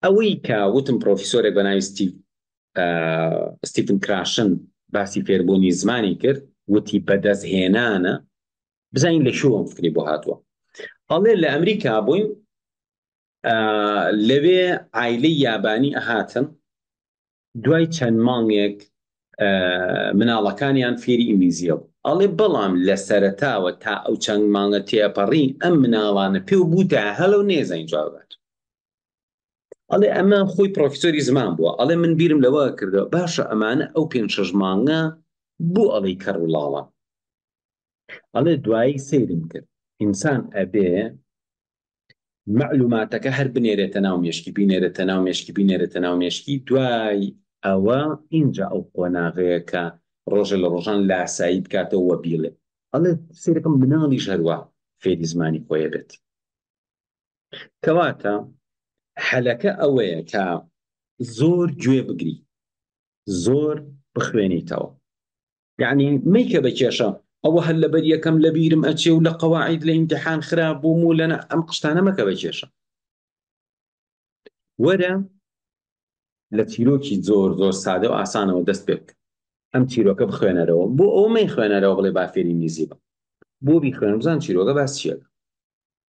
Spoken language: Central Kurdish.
ئەوەی کە وتم پرۆفیسۆرێک بە ناوی ستیڤ ستیفن کراشن باسی فێربوونی زمانی کرد وتی بەدەستهێنانە بزانین لە کوێوە ئەم فکری بۆ هاتووە ئەڵێ لە ئەمریکا بووین لەوێ عایلەی یابانی ئەهاتن دوای چەند مانگێک مناڵەکانیان فێری ئینگلیزیە بوو ئەڵێ بەڵام لە سەرەتاوە تا ئەو چەند مانگە تێپەڕی ئەم مناڵانە پێ و بووتە هەلو نێزانین جواب بات ئەڵێ ئەمە خۆی پرۆفیسۆری زمان بووە ئەڵێ من بیرم لەوە کردەوە باشە ئەمانە ئەو پێ شەش مانگە بۆ ئەڵێ کەڕ و لاڵە ئەڵێ دوایی سەیرم کرد ئینسان ئەبێ مەعلوماتەکە هەر بنێرێتە ناو مێشکی بینێرێتە ناو مێشکی بینێرێتە ناو مێشکی دوای ئەوە ئینجا ئەو قۆناغەیە کە ڕۆژە لە ڕۆژان لاسایی بکاتەوە وە بیڵێ ئەڵێ سەیرەکەم مناڵیش هەروا فێری زمانی خۆیە بێت کەواتە حەلەکە ئەوەیە کە زۆر گوێ بگری زۆر بخوێنیتەوە یعنی مەیکە بە کێشە ئەوە هەر لەبەر یەکەم لە بیرم ئەچێ و لە قەواعید لە ئیمتحان خراپ بووم و لەنە ئەم قشتانە مەکە بە کێشە وەرە لە چیرۆکی زۆر زۆر سادە و ئاسانەوە دەست پێ بکە ئەم چیرۆکە بخوێنەرەوە بۆ ئەو مەی خوێنەرەوە بڵێ با فێری ئینگلیزی بم بۆ بیخوێنم بزان چیرۆکە باس چیەکە.